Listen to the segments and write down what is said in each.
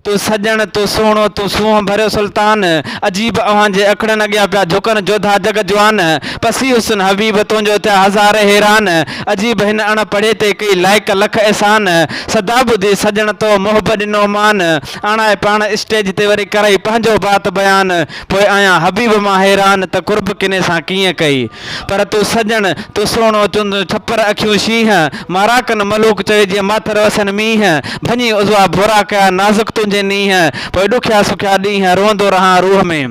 تون سڄڻ، تون سهڻو، تون سونهن ڀريو سلطان، عجيب اوهان جي اکڙن اڳيان پيا جهڪن جوڌا جڳ جوان، پسي حسن حبيب تنهنجو ٿيا هزار حيران، عجيب هن اڻ پڙهي تي ڪئي لائق لک احسان، صدا ٻڌي سڄڻ تو محب ڏنو مان، آڻائي پاڻ اسٽيج تي وري ڪرائي پنهنجو بات بيان، پوء آهيان حبيب مان حيران ته قرب ڪني سان ڪيئن ڪئي. پر تون سڄڻ، تون سهڻو، تنهنجون ڇپر اکيون شينهن، مارا ڪن ملوڪ چوي جيئن ماٿر وسن مينهن، ڀڃي عضوا ڀورا ڪيا نازڪ تنهنجي نينهن، پوء ڏکيا سکيا ڏينهن روئندو رهان روح ۾.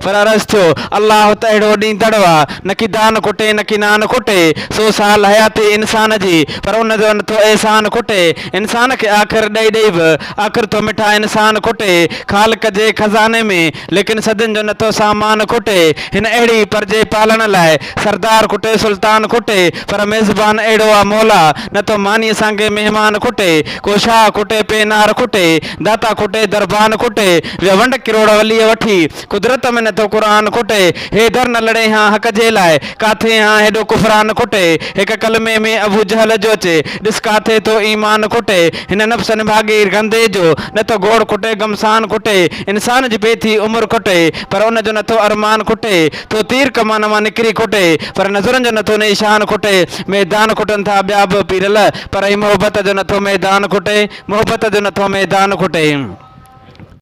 پر عرض ٿيو، الله ته اهڙو ڏيندڙ آ، نڪي دان کٽي نڪي نان کٽي، سو سال حياتي انسان جي، پر ان جو نٿو احسان کٽي، انسان کي آخر ڏئي ڏئي به، آخر ٿو مٺا انسان کٽي، خالق جي خزاني ۾، ليڪن صدين جو نٿو سامان کٽي، هن اهڙي پرجي پالڻ لاء، سردار کٽي سلطان کٽي، پر ميزبان اهڙو آ مولا، نٿو مانيء سانگي مهمان کٽي، ڪو شاهه کٽي پينار کٽي، داتا کٽي دربان کٽي، ويا ونڊ ڪروڙ وليء وٺي، قدرت ۾ نٿو قرآن کٽي، هي در نه لڙي هان حق جي لاء، ڪاٿي هان هيڏو ڪفران کٽي، هڪ ڪلمي ۾ ابو جهل جو اچي، ڏس ڪاٿي ٿو ايمان کٽي، هن نفس نڀاڳي گندي جو، نٿو گوڙ کٽي گمسان کٽي، انسان جي بي ٿي عمر کٽي، پر ان جو نٿو ارمان کٽي، ٿو تير ڪمان مان نڪري کٽي، پر نظرن جو نٿو نيشان کٽي، ميدان کٽن ٿا ٻيا به پيرل، پر هي محبت جو نٿو ميدان کٽي، محبت جو نٿو ميدان کٽي.